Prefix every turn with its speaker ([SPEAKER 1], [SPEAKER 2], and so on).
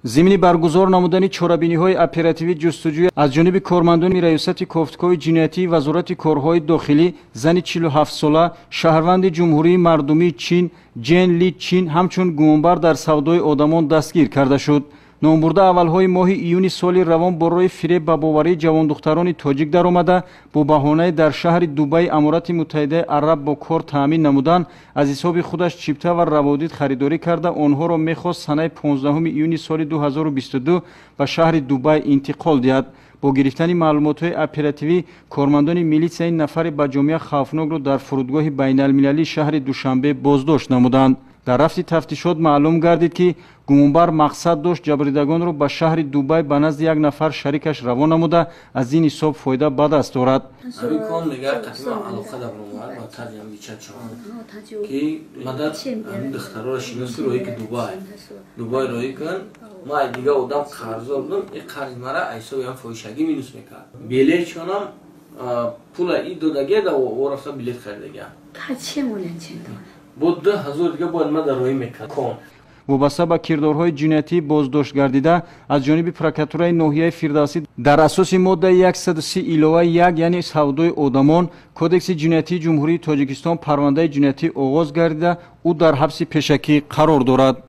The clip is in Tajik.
[SPEAKER 1] Зимни баргузор намудани чорабиниҳои оперативӣ ҷустуҷӯй аз ҷониби кормандони Раёсати кофтукови ҷиноятии Вазорати корҳои дохилӣ зани 47-сола, шаҳрванди Ҷумҳурии Мардумии Чин Ҷен Ли Чин ҳамчун гумонбар дар савдои одамон дастгир карда шуд. Номбурда аввалҳои моҳи июни соли равон бо роҳи фиреб ба боварии ҷавондухтарони тоҷик даромада, бо баҳонаи дар шаҳри Дубаи Аморати Муттаҳидаи Араб бо кор таъмин намудан аз ҳисоби худаш чипта ва раводид харидорӣ карда, онҳоро мехост санаи 15 июни соли 2022 ба шаҳри Дубай интиқол диҳад. Бо гирифтани маълумотҳои оперативӣ кормандони милитсия ин нафари ба ҷомеа хавфнокро дар фурудгоҳи байналмилалии шаҳри Душанбе боздошт намуданд. Дар рафти тафтишот маълум гардид, ки гумонбар мақсад дошт ҷабрдидагонро ба шаҳри Дубай ба назди як нафар шарикаш равон намуда, аз ин ҳисоб фоида ба даст орад.
[SPEAKER 2] Ки мадад духтарора шинос роҳӣ ки Дубай роҳӣ кун, ма дига одам қарздор будам, и қарзи мара ҳисоби ҳам фоҳишагӣ минус мекард. Билетшонам пула и додагия да рафта билет харидагия. Бо 2000 дига бояд ма дар роҳӣ мекард.
[SPEAKER 1] Вобаста ба кирдорҳои ҷиноятӣ боздошт гардида аз ҷониби прокуратураи ноҳияи Фирдавсӣ дар асоси моддаи 130 иловаи 1, яъне савдои одамон, Кодекси ҷиноятии Ҷумҳурии Тоҷикистон парвандаи ҷиноятӣ оғоз гардида, ӯ дар ҳабси пешакӣ қарор дорад.